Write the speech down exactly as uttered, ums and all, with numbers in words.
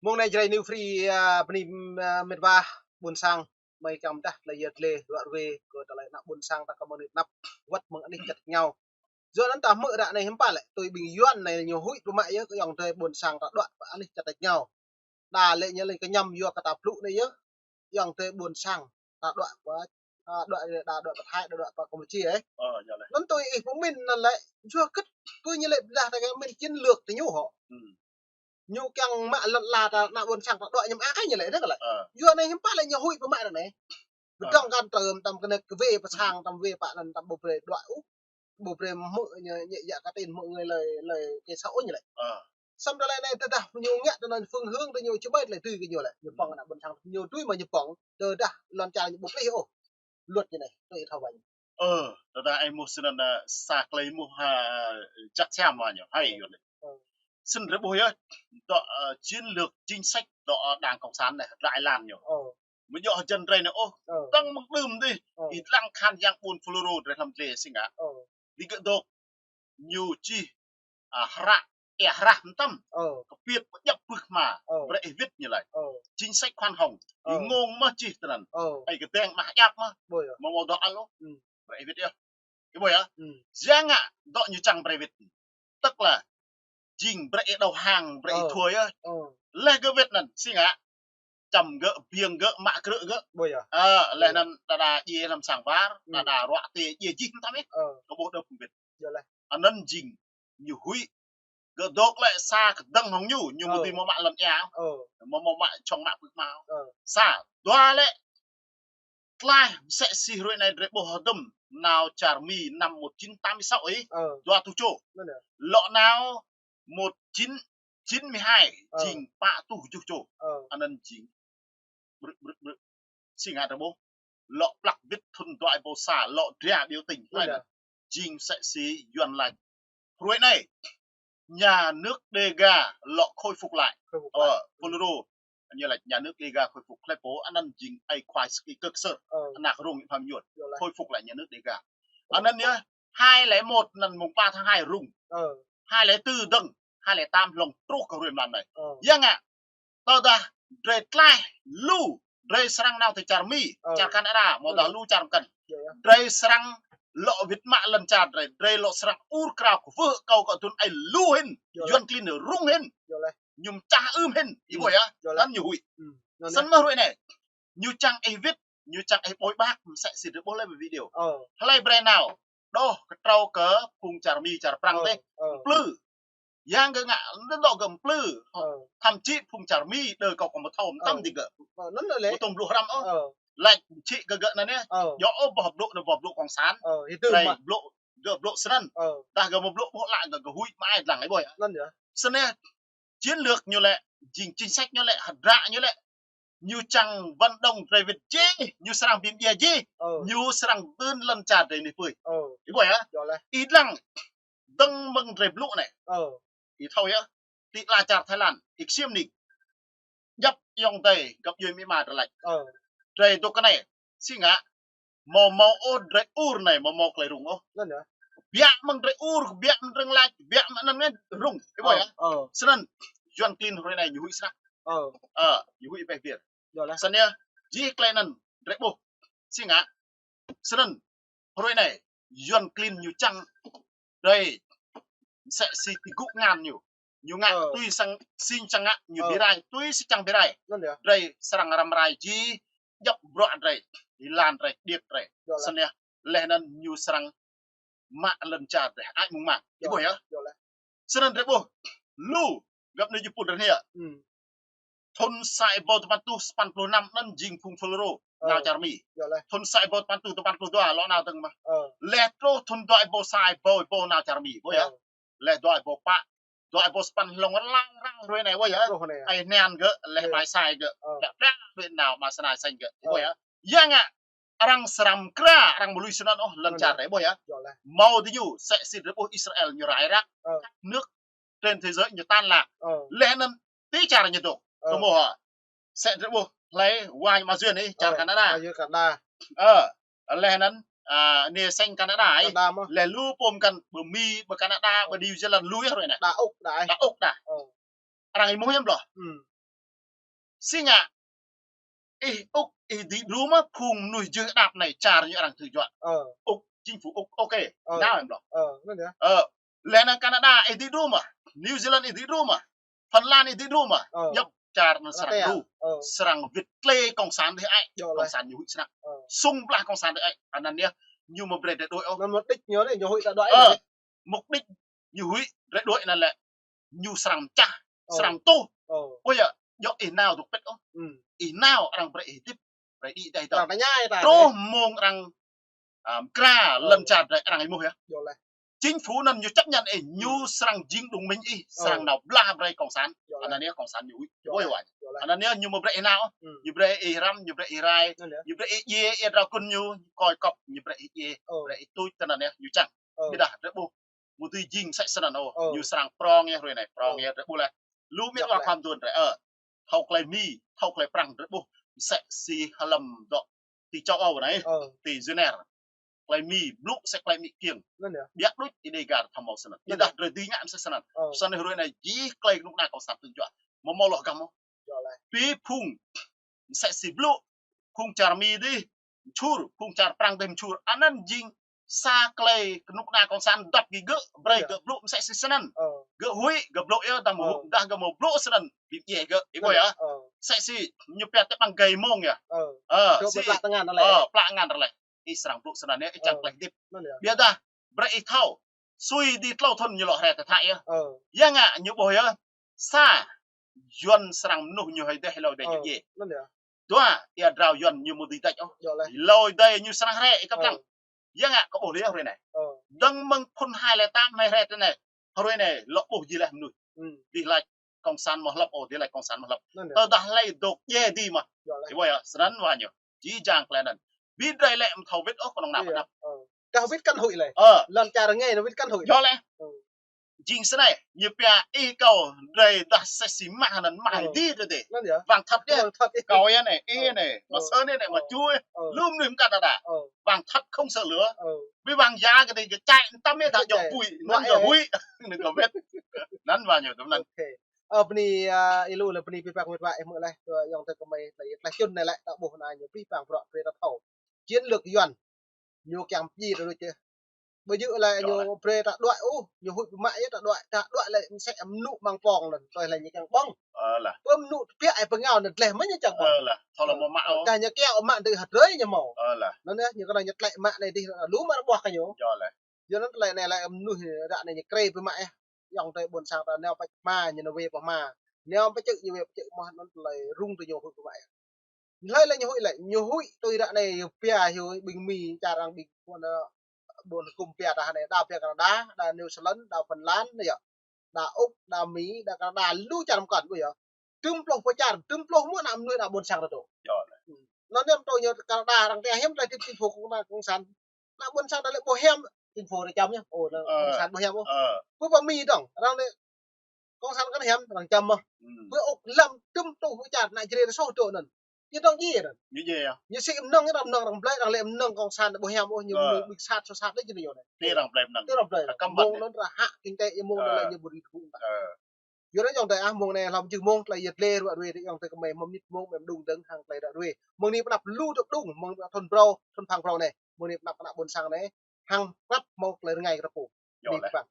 Mông anai Jrai New Free, a, bơni, a, met wa ƀôn sang, mơi kiăng pơdah tơlơi yăl dlê, ruă ruê, kơ tơlơi ană ƀôn sang ta kơ mơ̆ng anai tơnap, wơ̆t mơ̆ng anih čăt rơngiao. Yua anŭn ta hmư̆ ră anai hiư̆m pă lĕ, tui ƀing Yuan anai ñu huĭ pơmă yơh, kơ ayŏng adơi ƀôn sang ta đuaĭ pơ anih čăt rơngiao. Đa lĕ ñu lĕ kơñăm yua kơ ta blŭ anai yơh, ayŏng adơi ƀôn sang ta đuaĭ pơ, a, đuaĭ, đa đuaĭ pơ Thái, đa đuaĭ pơ Campuchia, ơ. Ơ, yơh lĕ. Anŭn tui ih pơmĭn anŭn lĕ, yua hơget, tui ñu lĕ pơdah ta kơ mĭn chiến lược tơ ñu hŏ. Hm. Ñu kiăng mă lŏn la ta, ană ƀôn sang ta đuaĭ ñu mă ăt kơ ñu lĕ, đah kơ lĕ. Ơ. Yua anai hiư̆m pă lĕ ñu huĭ pơmă anŭn anai. Ơ. Pơdơ̆ng kăn tơm, tơm kơnơ̆ng kơ wê pơ sang, tơm wê pă anŭn, tơm ƀu brơi đuaĭ ôh. Ƀu brơi hmư̆ ñu ñĕ yă kơ tin hmư̆ ngơi lơi, lơi kơ sa ôh ñu lĕ. Ơ. Samơ̆ tơlơi anai tơdah ñu ngă tơlơi phương hướng tơ ñu či ƀai tơlơi tui kơ ñu lĕ. Ñu pơ̆ng ană ƀôn sang ñu tui mă ñu pơ̆ng. Tơdah lŏn čar ñu ƀu plih ôh. Luật ñu anai, tui thâo wai. Ơ, tơdah ai mŭt snăn, a, sa klei mŭt ha, čăt siam wa ñu. Hai Ơ. Yua anai. Ơ. Snăn rơbôh yơh, dŏ, a, chiến lược chính sách dŏ, a, Đảng Cộng sản anai, ră anai ñu. Ơ. Mơ̆ djơ̆ hơjăn drei anai ôh, Ơ. Dơ̆ng mơ̆ng đưm dih, Ơ. Ih lăng khan yang ƀuôn Fulro drei hlăm dlê sing a. Ơ. Digơ̆ dŏ, ñu čih, a, hră, ih hră mơtam. Ơ. Kơpiêt pơjăp pưh hma, Ơ. Brơi ih wĭt ñu laĭ. Ơ. Chính sách khoan hồng, Ơ. Ih ngông mơ̆ čih tơnăn. Ơ. Ih kơdeng mă hơjăp mơ̆. Ƀuh yơh. Mơ̆ mơ̆ dŏ ăl ôh. Hm. Brơi ih wĭt yơh. Ih ƀuh yơh. Hm. Yang ngă dŏ ñu čang brơi wĭt. Tức là jing brơi ih đầu hàng, brơi ih Ơ. Thua yơh. Ơ. Leh gơ̆ wĭt anăn, sing a. Čăm gơ̆, biêng gơ̆, mă krư̆ gơ̆. Ƀuh yơh. Ơ, leh Ƀuh yơh. Anăn đa đa djiê hlăm sang war, đa Hm. Đa ruă tê djiê jih mơtam ih. Ơ. Kơ ƀuh đơ̆p wĭt. Yơh leh. Anăn jing ñu huĭ. Gơ̆ dŏ lĕ sa kơdơ̆ng hŏng ñu, ñu mơ̆ Ơ. Tui mơ̆ mă lŏn ia. Ơ. Mơ̆ mơ̆ mă čŏng mă pưk mă. Ơ. Sa, dua lĕ tlaih msĕ si hruê anai drei ƀuh hơdôm nao čar Mi năm một chín tám mươi sáu ih, Ơ. Dua tuh čô. Anăn yơh. Lŏ nao một chín chín mươi hai, Ơ. Jing pă tuh tơjuh čô. Ơ. Anăn jing brư̆, brư̆, brư̆. Sing a drei ƀuh. Lŏ plăk wĭt thŭn dua êbâo sa, lŏ dra biểu tình. Anăn yơh. Jing msĕ si Yuan laĭ. Hruê anai, nhà nước Đêga lŏ khôi phục lại. Khôi phục lại. Ơ, Fulro. Ñu laĭ nhà nước Đêga khôi phục hlei pô, anăn jing ai khua Ski Kơk Sơr. Ơ. Ană rông pham nhuăt. Yơh leh. Khôi phục lại nhà nước Đêga. Ơ. Anăn yơh, hai lẻ một anăn mông pă tháng hai rŭng. Ơ. Hai lẻ tư dơ̆ng, hai lẻ tám hlŏng truh kơ hruê mlam anai. Ơ. Yang ngă, tơdah drei tlaih lu, drei srăng nao tơ čar Mi, Ơ. Čar Canada, mơ̆ Ơ. Dah lu čar mkăn. Yơh, yơh. Drei srăng lŏ wĭt mă lŏn čar drei, drei lŏ srăng ur krao kwưh akâo kơ thŭn ai lu hĭn, Yơh leh. Yuan klin rŭng hĭn. Yơh leh. Ñu mčah ưm hĭn, ih Hm. ƀuh yơh, Yơh leh. Anăn ñu huĭ. Hm. Anăn Snăn yơh. Mơ̆ hruê anai, ñu čang ih wĭt, ñu čang ih ƀuh ƀah, msĕ si drei ƀuh leh video. Ơ. Hlei brơi nao, đŏh kơtrâo kơ phung čar Mi, čar Prăng Ơ. Dih, Ơ. Mplư. Yang gơ̆ ngă, anăn dŏ gơ̆ mplư. Ơ. Thậm chí phung čar Mi, đơ kâo kơ mơthâo mơtam Ơ. Dih gơ̆. Ơ, anăn leh. Ƀu tŏng blŭ hrăm ôh. Ơ. Laĭ čih kơ gơ̆ anăn yơh. Ơ. Djŏ ôh boh blŭ anăn boh blŭ cộng sản. Ơ, ih tŭ Drei mă. Blŭ, gơ̆ blŭ snăn. Ơ. Dah gơ̆ mă blŭ ƀuh lă gơ̆, gơ̆ huĭ mă ai dlăng ih ƀuh yơh. Anăn yơh. Snăn yơh. Chiến lược ñu lĕ, jing chính sách ñu lĕ, hơdră ñu lĕ. Ñu čang vận động drei wĭt jih, ñu srăng bi mdjiê jih. Ơ. Ñu srăng dưn lŏn čar drei anih pơi. Ơ. Ih ƀuh yơh. Yơh leh. Ih dlăng, dơ̆ng mơ̆ng drei blŭ anai. Ơ. Ih thâo yơh. Ti ala čar Thái Lan, ih ksiêm nik. Djăp ayŏng adơi, găp djuê amĭ ama drei laĭ. Ơ. Drei dŏ kơ anai, sing a. Mâo mâo ôh drei ur anai, mâo mâo klei rŭng ôh. Anăn yơh. Biă mơ̆ng drei ur, biă mơ̆ng drei laĭ, biă mơ̆ng anăn anai rŭng. Ih ƀuh Ơ, yơh. Ơ. Snăn, Yuan klin hruê anai ñu huĭ snăk. Ơ. Ơ, ñu huĭ pĕ pir. Yơh leh. Snăn yơh, jih klei anăn, drei ƀuh. Sing a. Snăn, hruê anai, Yuan klin ñu čang drei msĕ si ti gŭ ngăn ñu. Ñu ngă Ơ. Tui sang sing čang ngă ñu Ơ. Bi rai, tui si čang bi rai. Anăn yơh. Drei srăng răm rai jih, djăp bruă drei, êlan drei, điêt drei. Yơh leh. Snăn yơh, leh anăn ñu srăng mă lŏn čar drei, ai mơ̆ng mă. Ih Yơh. Ƀuh yơh. Yơh leh. Snăn drei ƀuh, lu, găp anai jih pun drei anai yơh. Hm. Thŭn sa êbâo tơpăn êtuh sapăn pluh năm anăn jing phung Fulro, Ơ. Nao čar Mi. Yơh leh. Thŭn sa êbâo tơpăn êtuh tơpăn pluh dua lŏ nao dơ̆ng mơh. Ơ. Leh truh thŭn dua êbâo sa êbâo êbâo nao čar Mi, ƀuh yơh. Ơ. Leh dua êbâo pă, dua êbâo sapăn hlŏng răng răng hruê anai, ƀuh yơh. Truh anai. Ai hnăn gơ̆, leh Ơ. Mai sai gơ̆. Ơ. Đă đă hruê nao mă snai sĕng gơ̆, Ơ. Ƀuh yơh. Yang ngă, arăng srăng mkra, arăng mă lui snăn ôh, lŏn Anăn čar yơh. Drei, ƀuh yơh. Yơh leh. Mâo diñu, msĕ si drei ƀuh Israel ñu rai răk. Ơ. Các nước trên thế giới ñu tan lạc. Ơ. Leh anăn ti čar ñu dŏ. Ơ. Kơ mơ̆ hă. Msĕ drei ƀuh, hlei wa ñu mă Yuan ih, čar Ơ. Canada. Mă Yuan Canada. Ơ. Leh anăn, a, anai sĕng Canada ih. Canada mơh. Leh lu pô mkăn, ƀơ Mi, ƀơ Canada, ƀơ New Zealand, lu yơh hruê anai. Đa Úc đa ih. Đa Úc đa. Ơ. Arăng ih mơ̆ hiam bloh. Hm. Si ngă, ih Úc, ih đĭ đru mơ̆ phung mơnuih jưh đăp anai čar ñu arăng tơjuă. Ơ. Úc, chính phủ Úc, ok. Ơ. Nao em lŏ. Ơ, anŭn yơh. Ơ, laih anŭn Canada, ih đĭ đru mơ̆. New Zealand, ih đĭ đru mơ̆. Phần Lan, ih đĭ đru mơ̆. Ơ. Djŏp čar anŭn srăng đru. Ơ. Srăng wĭt klĕ cộng sản tih ai. Djŏ laih. Cộng sản ñu huĭ snăk. Ơ. Sung blah cộng sản tih ai. Anŭn yơh, ñu mơ̆ brơi drơi đuaĭ ôh. Anŭn mục đích ñu anai, ñu huĭ ta đuaĭ. Ơ. Mục đích ñu huĭ drơi đuaĭ anŭn lĕ ñu srăng pơčah, ơ, srăng tuh. Ơ. Ôi ya, djŏ ih nao dŏ pĭt ôh. Ih nao arăng brơi ih hơdip, brơi đĭ đai dŏ. Arăng tơña ta. Truh mơ̆ng arăng, à, mơkra lŏn čar drơi arăng ih mŭt yơh. Djŏ laih. Chính phủ anŭn ñu chấp nhận ih, ñu srăng jing đồng minh ih, srăng nao blah brơi cộng sản. Djŏ laih. Anŭn yơh cộng sản ñu huĭ. Djŏ laih. Ôi wa. Djŏ laih. Anŭn yơh ñu mơ̆ brơi ih nao. Ñu brơi ih răm, ñu brơi ih rai. Anŭn yơh. Ñu brơi ih djai, ih drao kŭn ñu, kơi kŏp, ñu brơi ih djai, brơi ih tuč, tơ anŭn yơh ñu čang. Ơ. Ƀiădah drơi ƀuh mơ̆ dưi jing mơsĕ snăn ôh. Ơ. Ñu srăng prŏng yơh hrơi anai, prŏng yơh drơi ƀuh laih. Lu mĭt wa khua mơduôn drơi, ơ. Thâo tơlơi Mi, thâo tơlơi Prăng drơi ƀuh mơsĕ si hlăm dŏ ti châu Âu anai. Ơ. Ti Geneva. Tơlơi Mi, blŭ mơsĕ tơlơi Mi kiăng. Anŭn yơh. Biă đôč Ih Dêgar thâo hmâo snăn. Anŭn yơh. Ƀiădah drơi dưi ngă mơsĕ snăn. Ơ. Snăn hrơi anai jih tơlơi kơnuk kơna cộng sản tơjuă. Mơ̆ hmâo hloh găm ôh. Djŏ laih. Pi phung mơsĕ si blŭ, phung čar Mi dih mơčhur, phung čar Prăng dih mơčhur. Anŭn jing sa tơlơi kơnuk kơna cộng sản dăp kơ gơ̆, brơi gơ̆ blŭ mơsĕ si snăn. Ơ. Gơ̆ huĭ, gơ̆ blŭ yơh, dah mơ̆ huĭ, dah gơ̆ mơ̆ blŭ snăn, ƀing djai gơ̆, ih ƀuh yơh. Ơ. Mơsĕ si ñu pia tơ ƀăng gai mông yơh. Ơ. Ơ, si. Plă tơngan tơlơi. Ơ, plă tơngan tơlơi. Ih srăng blŭ snăn yơh, ih čang tơlơi hơdip. Anŭn yơh. Ƀiădah, brơi ih thâo. Sui dih tlâo thŭn ñu lŏ rai tơthă yơh. Ơ. Yang ngă ñu ƀuh yơh. Sa, Yuan srăng mơnuih ñu hơi dêh, hlâo dêh ñu djai. Anŭn yơh. Dua, ia drao Yuan ñu mơ̆ dưi đač ôh. Djŏ laih. Hlâo dêh ñu srăng rai, ih kăp lăng. Yang ngă kơ ƀuh liah hrơi anai. Ơ. Dơ̆ng mơ̆ng phŭn hai lĕ tam anai rai tơ anai. Hrơi anai, lŏ ƀuh jih laih mơnuih. Dih laĭ cộng sản mơ̆ hlăp, ôh, dih laĭ cộng sản mơ̆ hlăp. Anŭn yơh. Tơdah hlơi dŏ djai dih mơ̆. Djŏ laih. Ih ƀuh yơh, snăn wa ñu. Jih jang tơlơi anŭn. Ƀing drơi lĕ mơ̆ thâo wĭt ôh kơnơ̆ng anăp anăp. Ơ. Tơdah wĭt kăn huĭ laih. Ơ. Lŏn čar rơngai anŭn wĭt kăn huĭ. Djŏ laih. Ơ. Jing snei, ñu pia ih kâo drơi dah mơsĕ si mah anŭn mah dih drơi dih. Anŭn yơh. Wang thât yơh. Wang thât yơh. Kâo yơh anai, ih anai, mă sơ anai, mă ču. Ơ. Lu mơnuih mơkăn đa đa. Ơ. Wang thât không sợ lửa. Ơ. Ƀu wang ya kơ dih kơ čai tăm yơh dah djŏ pui, anŭn djŏ huĭ. Anŭn kơ wĭt. Anŭn wa ñu tơm anŭn. Ok. Ơ, bơni, a, ih lu lĕ bơni pi păng wĭt wa ih mơ̆ laih, kơ ayŏng adơi kơmơi, tơlơi, tơlơi čun anai lĕ, ta ƀuh anai ñu pi păng bruă brơi ta thâo. Chiến lược Yuan. Ñu kiăng pơjing ta đôč yơh. Ƀu djơ̆ lĕ ñu brơi ta đuaĭ ôh, ñu huĭ ƀu mă yơh ta đuaĭ, ta đuaĭ lĕ mơsĕ mơnŭ măng pong anŭn, tui lĕ ñu kiăng ƀơ̆ng. Ơ lah. Pơ mơnŭ tơbiă ai pơngao anŭn dleh mơ̆ ñu kiăng ƀơ̆ng. Ơ lah, thâo lă mơ̆ mă ôh. Tơdah ñu kiăng mă đơi hơdrơi ñu hmâo. Ơ lah. Anŭn yơh, ñu kơnơ̆ng ñu tlĕ mă anai dih, lu mă rơboh kơ ñu. Djŏ laih. Yua anŭn tơlơi anai lĕ mơnuih ră anai ñu krê ƀu mă yơh. Ayŏng adơi ƀôn sang ta nao pĕč hma, ñu nao wai pơ hma. Nao pơčư̆ ñu wai pơčư̆ mơ̆ anŭn tơlơi rŭng tơ ñu huĭ ƀu mă yơh. Hlơi lĕ ñu huĭ lĕ, ñu huĭ tui ră anai pia hyu ƀing Mi čar arăng ƀing ƀôn, ơ, ƀôn hơkŭm pia tah anai, đa pia Canada, đa New Zealand, đa Phần Lan, anai yơh. Đa Úc, đa Mi, đa Canada, lu čar mơkăn ƀu yơh. Tơm pluh pơ čar, tơm pluh mơ̆ ană mơnuih ană ƀôn sang ta dŏ. Yơh. Anŭn yơh tui ñu Canada arăng tơhiam tơlơi hơdip chính phủ cộng sản. Ană ƀôn sang ta lĕ ƀu hiam, chính phủ ta čăm yơh. Ơ, ană cộng sản ƀu hiam ôh. Ơ. Pơ Mi dŏng, arăng lĕ cộng sản kăn hiam, arăng čăm mơ̆. Pơ Úc lăm tơm pluh pơ čar ană Jrai ta soh dŏ anŭn. Ñu dŏng djai anŭn. Ñu djai yơh. Ñu sĭ mơnơ̆ng, arăng mơnơ̆ng arăng blơi, arăng lĕ mơnơ̆ng cộng sản ƀu hiam ôh, ñu mơ̆ ƀing sat soh sat lĕ ñu anai. Tơl arăng blơi mơnơ̆ng. Tơl arăng blơi. Mơ̆ng anŭn arăng hă kinh tế, mơ̆ng anŭn lĕ ñu ƀu dưi thâo. Yua anŭn ayŏng adơi ah, mơ̆ng anai hlăm jih mơ̆ng tơlơi yơh lĕ ră ruai, ayŏng adơi kơmơi mơ̆ mơnit mơ̆ng mơ̆ mơđung dơ̆ng hăng tơlơi ră ruai. Mơ̆ng anai pơanăp lu dŏ mơđung, mơ̆ng thŭn brâo, thŭn phang brâo anai. Mơ̆ng anai pơanăp kơ ană ƀôn sang anai, hăng pơanăp mơ̆ng tơlơi rơngai kơ ta pô. Yơh lĕ.